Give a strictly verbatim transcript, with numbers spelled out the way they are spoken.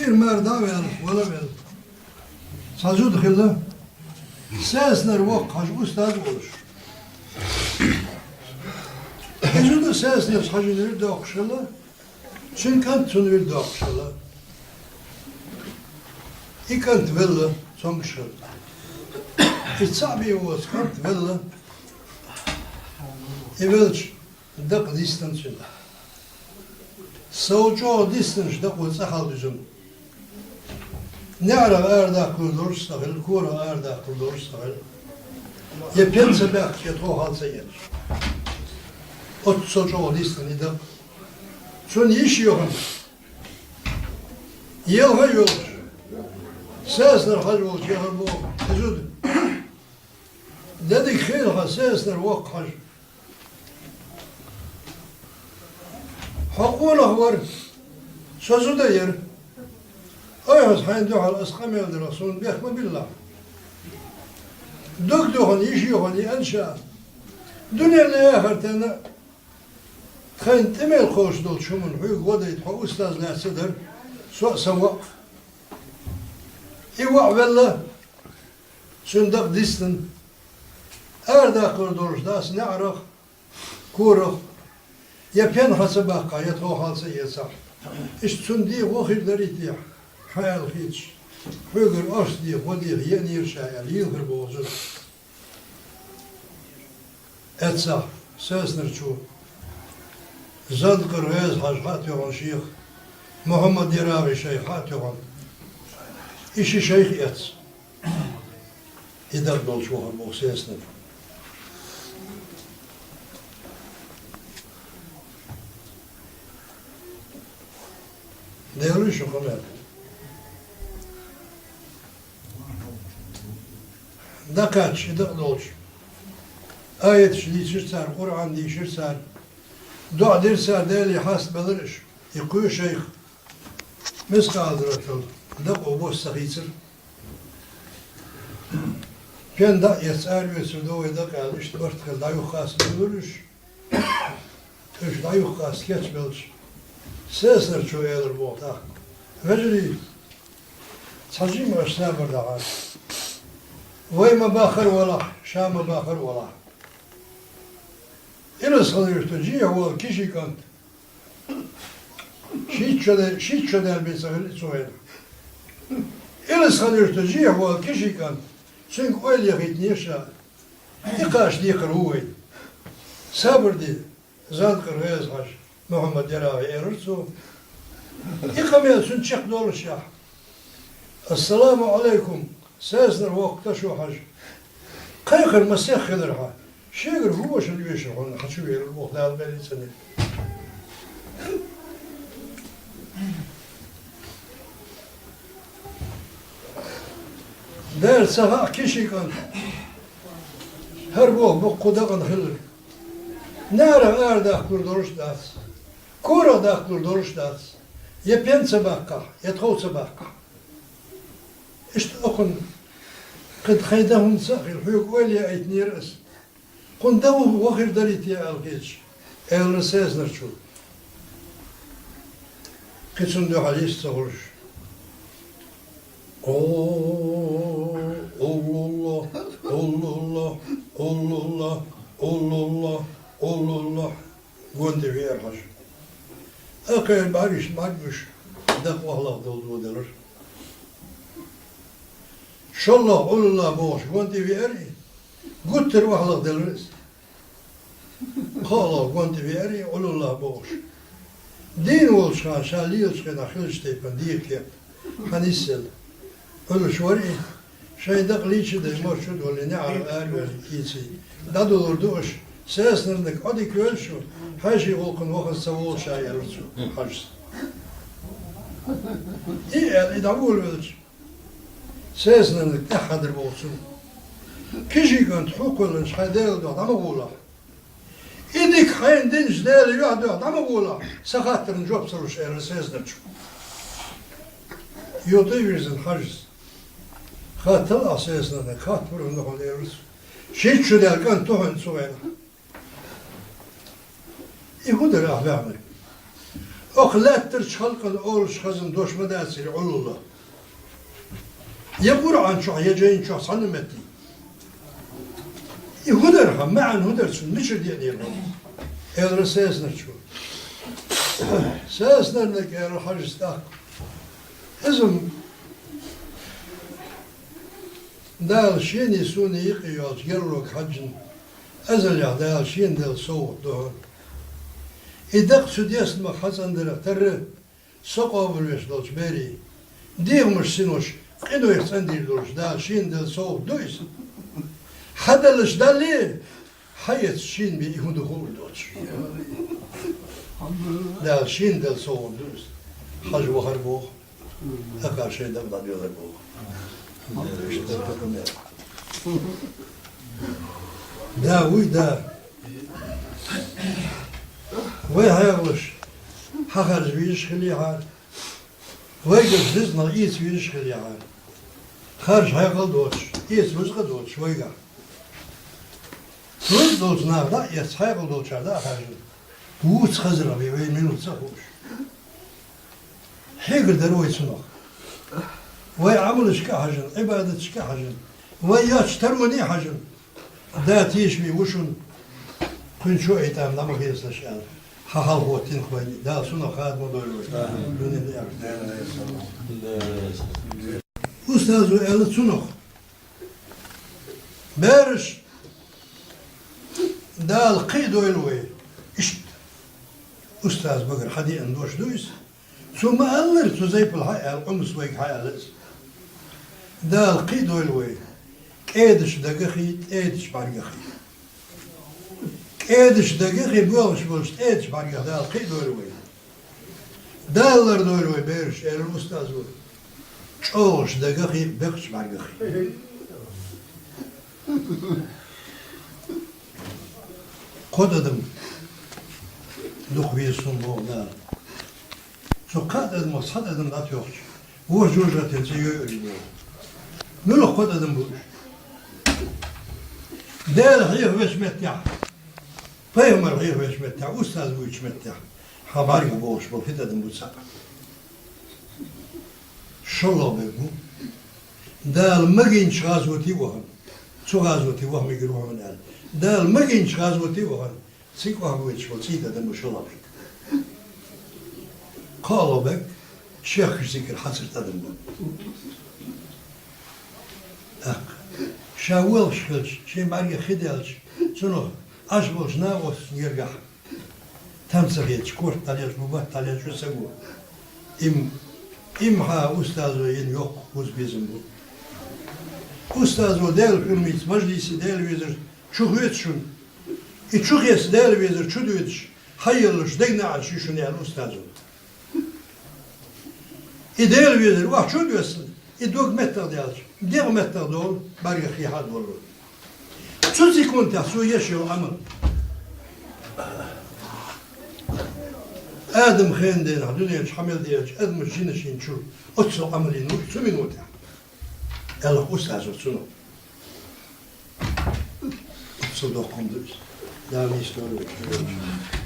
Ир мара дӀа а ваьлла, вала а ваьлла. Цхьа зуда хилла, Сеснара воккха хьажа устаз а волуш. И зуда Сеснарчу хьажин вирд доккхуш хилла, цуьнан кӀант цунна вирд доккхуш хилла. И кӀант велла, цомгуш хилла. И цхьаъ бен воцу кӀант велла. И велча, дакъа дистина цуьнан. Сов чӀогӀа дистинчу дакъо цӀа хьалдуьзна. НеӀарах арадаккхалур долуш ца хилла, корах арадаккхалур долуш ца хилла. Я пен ца баьккхича, я тхов хьал ца эцча. Оццул чӀогӀа дистина и дакъа. Цунна йиш йохна, елха а йолуш, Сеснара хьажа волчу яхар боху, и зуда. Де дика хийла хьан, Сеснара воккха хьажа. Хьо къонах вара, со зуда яра. Ой, хьо хьайна дуьхьал аса къамел дара, суна бехк ма биллахь. Дог духана, йиш йохана еана ша. Дуьненна, эхартана тхайна тӀе мел кхочуш долчу хӀуманна хьоьга гӀо дайта хьо устаз лаьцна дара, со а, сан воӀ а. И воӀ велла, цуьнан дакъа дистина. Арадаккхалур долуш дац неӀарах, корах, я пен хьа ца баккхахь, я тхов хьал ца эцахь. Иштта цунна дегӀо хир дарий те, хьан аьлла хийцаш. Хьоьгара орца дегӀо, гӀо дегӀо еанера ша аьлла, йийла хир боху зуда. Эццахь, Сеснарчу Зандакъара ГӀеза-Хьаьжа хьа а тоьхна шех, Мухьаммад-ЯрагӀи шайх хьа а тоьхна, и ши шайх эцна. И дакъа долчу вахар боху Сеснара. Делуй шу къамел. ДӀакхаьчча, и дакъа долчу аяташ дийцира цара, Къуръан дийшира цара. ДоӀа дира цара, Деле хьастабелира уьш. И кхо шайх мискъал зарратал дакъо бос ца хийцира. Пен дӀа а эцна, ара оьцур ду вай дакъа аьлла, иштта барт хилла дӀаюххаста белира уьш. Уьш дӀаюххаста кечбелча, Сеснарчо элира боху тӀаккха: «Вежарий, цхьа жима аша сабар дахьара. Вай ма-баххара валахь, ша ма-баххара валахь». Илсхан-Юьртан жехь волу Кишин кӀант. Шийтта шо де-, шийтта шо даьлла бен ца хилла и цу хенахь. Илсхан-Юьртан жехь волу Кишин кӀант. Цуьнга ойла яхийтинера ша. И кхаш декхар ву вай. Сабар де, Зандакъара ГӀеза-Хьаьжа, Мухьаммад-ЯрагӀи, элира цо. И къамел цуьнан чекхдоллушехь: «Ассаламу Ӏалайкум, Сеснара воккха ташо хьажа. Кхайкхар масех хилира хьан, шегара хӀун ваша оьшура хьуна, хьан чу велира боху, Дала беллий ца дели». Дера ца хаьа Кишин кӀант. ХӀара боху буккха дакъана хилар. Нара арадаккхалур долуш дац. Корах даккхалур долуш дац. Я пен ца баккхахь, я тхов ца баккхахь. Иштта окхунна кхин тхайн дан хӀумца а хилла, хьоьга ойла яийтинера аса. Кхунна дан ву-, вахар дарий те аьлла хеташ, элира Сеснарчо. Кхин цунна дуьхьал йист ца хуьлуш. О, Аллалла, Аллалла, Аллалла, Аллалла, Аллалла. Гонна тӀе веара хьажа. Акхайна бӀаьргаш бӀаргагуш, дакъа охьалахь долу делира. ШолгӀа Ӏулалла бохуш гонна тӀе веара и, гуттар а охьалахь делира иза. КхоалгӀа гонна тӀе веара и, Ӏулалла бохуш. Дийна волчу хана ша лелачу хенахь хиллачу тайпана дегӀан кеп хьан нисъелла. Ӏуьллуш вара и, шайн дакъа лийча а дай, морчу а долий, неӀарга араваьлла ийций. ДӀадулур ду аша, Сеснарниг Ӏодика йойла шу, хьеший гӀуллакхана вахаза ца волу ша, элира цу хьажас. И аьлла, и дӀаволавелча, Сеснарниг тӀаьххьадар боху цунна. Кишин кӀант, хьо кхоьллинчу хьайн Делан дуьхьа дӀа ма гӀолахь. И дика хьайна динчу Делан юьхь дуьхьа дӀа ма гӀолахь, сан хаттарна жоп ца луш, элира Сеснарчо. Юха тӀе а вирзина хьажас. Хаттал ахь Сеснарниг, хаттар хӀун ду хьуна, элира цо. Шийтта шо даьлла кӀант ду хьуна цу хенахь. И хӀун дара ахь баьхнарг? Оха лаьттарчу халкъана олуш хазна дош ма дацара Ӏуллалла. Я Къуръан чохь, я жайна чохь цхьана а метте. И хӀун дара хьан, маьӀна хӀун дара цуьнан, мичара деанера хьо? Элира Сесанарчо. Сесанарниг элира Хьажас тӀаккха. Иза-м Дала шений суний юкъа йолчу герлога хьаьжжина, азалехь Дала шена делла совгӀат ду хьуна. И дакъа цу дестамах хьан цӀандарах тарра, со къобалвеш долчу берийн дегӀамаш, синош къинойх цӀандийр долуш Дала шена делла совгӀат ду иза. Хьан даллаш далле, хьан эцча шена бен и хӀун ду хуур доцуш. Дала шена делла совгӀат ду иза. Хьажа вахар боху. Акхар шайн дакъа дӀадоьлхур боху. Да, вуй, да. Вай хьекъалаш хьахаржа везаш хилийхьара. Вайгара ризкъанах эца везаш хилийхьара. Харжа хьекъал доцуш, эца рузкъа доцуш вайгахь. Рузкъа долчу наха дӀа а эцна, хьекъал долчара дӀа а харжина, вуц хазарах бен вай минут ца хууш. Хьегар дара вай цунах. Вай Ӏамалшка а хьажина, Ӏибадатшка а хьажина, вай йоцчу тароне а хьажина, Да тешаме ву шуна, кхуьнан чу а итам дӀа ма хецалаш аьлла, хьан хьалха хӀоттийна вайна, Дала цунах хада ма дойла вай. Дуьненан аьлла. Устазо аьлла цунах: «Бераш, Дала кхиадойла вай». Иштта устаз багара хьан деана дош ду иза. Цо ма-аллара, цу Зайпал хьан аьлла, Къумас вайга хьан аьлла иза. Дала кхиадойла вай кӀедачу дагахий, тӀедачу бӀаьргахий. КӀедачу дагахий, боьлхуш болчу тӀедачу бӀаьргах Дала кхиадойла вай. Дала лардойла вай, бераш, элира устазо, чӀогӀачу дагахий, бекхачу бӀаьргахий. Кхо тӀадам дукха веза суна, боху Дала. Цу кхаа тӀадамах цхьа тӀадам дӀатоьхча, вон жожагӀатин цӀе йойур ю, боху. Муьлха кхо тӀадам бу уьш? Дела хьехавечу меттехь, пайхамар хьехавечу меттехь, устаз вуьйчу меттехь, хьан бӀаьргах богӀуш болу кхин тӀадам бу цхьаъ. ШолгӀа берг бу: Дала магийначу гӀазоте вахана. Цу гӀазоте ваха мегар ву хьуна аьлла. Дала магийначу гӀазоте вахана. Цига охьавоьдуш волу цӀий тӀадам бу шолгӀа берг. КхоалгӀа берг шех кхечу цигара хьацар тӀадам бу. ТӀаккха ша воьлхуш хилча, шен бӀаьргех хи даьлча, цунах Ӏаш болчу накъосташна гергахь там ца хеташ, корта дӀалечкъа, бубат дӀалечкъа ца го. Им, им хьан устазо йина йоккха хӀуза безам бу. Устазо Делан хьурмийца мажлисе Дела везар чу хоьцу шуна. И чу хецна Дела везар чу доьдуш, хьаеллалуш дегнаш ю шуна, аьлла устазо. И Дела везар охьа чу а доьссина, и дог меттах даьлча, дегӀ меттах долу бӀаьргех хи хьа а доллу. Цу секундехь цо еш йолу Ӏамал. Адам хенан денахь дуьнен чу хьан мел деанчу адамаш, жинаш йина чуьра оццул Ӏамал йина ву цу минотехь, аьлла устазо цунах. Оццул доккха хӀума ду иза. Дала нийса дойла вай.